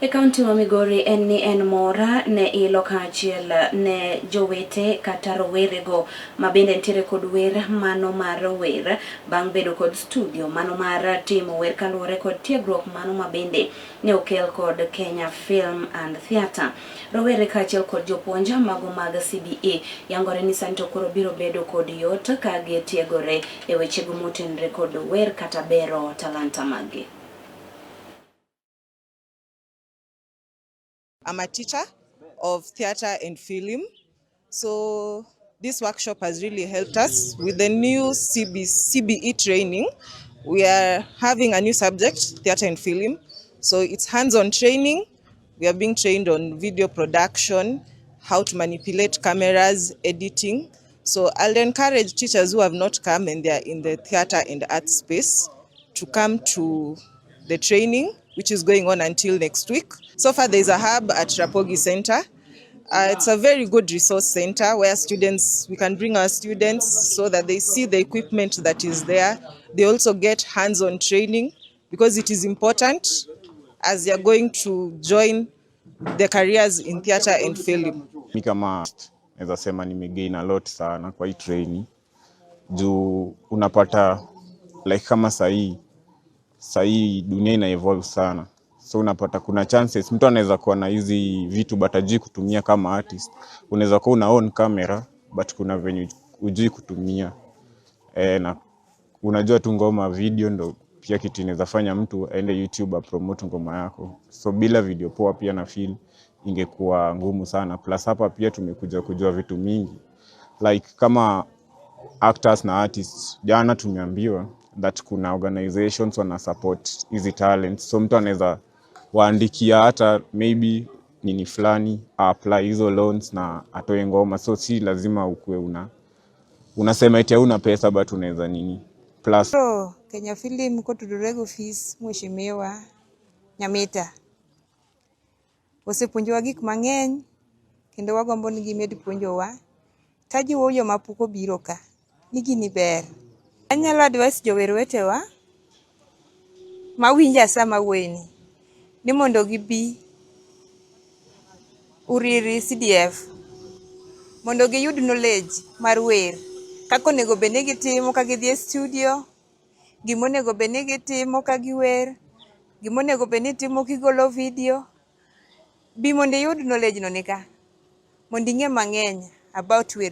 E kaunti ma Migori en ni en mor ne ilo kaachiel ne jowete kata rowerego ma bende nitiere kod wer mano mar wer bang' bedo kod studio mano mar timo wer kaluwore kod tiegruok mano ma bende ne okel kod Kenya Film and Theatre. Rowere kaachiel kod jopuonj mago mag CBE yangore ni sani to koro biro bedo kod yot ka gitiegore e wechego motenore kod wer kata bero talanta maggi. I'm a teacher of theater and film. So this workshop has really helped us with the new CBE training. We are having a new subject, theater and film. So it's hands-on training. We are being trained on video production, how to manipulate cameras, editing. So I'll encourage teachers who have not come and they are in the theater and art space to come to the training, which is going on until next week. So far, there's a hub at Rapogi Center. It's a very good resource center where students, we can bring our students so that they see the equipment that is there. They also get hands-on training because it is important as they are going to join the careers in theater and film. Mi kama naweza sema nimegain a lot sana kwa hii training juu unapata like kama sahii dunia ina evolve sana, so unapata kuna chances mtu anaweza kuwa na hizi vitu but hajui kutumia kama artist. Unaweza kuwa una own camera but kuna venye hujui kutumia na unajua tu ngoma video ndo pia kitu inaweza fanya mtu aende YouTube apromote ngoma yako. So bila video poa pia na feel ingekuwa ngumu sana. Plus hapa pia tumekuja kujua vitu mingi like kama actors na artists. Jana tumeambiwa that kuna organizations wana support hizi talents, so mtu anaweza waandikia hata maybe nini fulani apply hizo loans na atoe ngoma, so si lazima ukuwe unasema eti hauna pesa but unaweza nini plus. Koro Kenya Film kotudore gi ofis Mheshimiwa Nyamita osepuonjowa gik mang'eny kendo wagombo ni gimed puonjowa. Tajiwo joma pok obiro ka ni gini ber. Anyalo advise jower wetewa mawinja sama awuoyeni ni mondo gibi Uriri CDF mondo giyud knowledge mar wer kaka onego bed ni gitimo ka gidhi e studio, gimonego bed ni gitimo ka giwer, gimonego bed ni itimo kigolo video. Bi mondo iyud knowledge no nika mondo ing'e mang'eny about wer.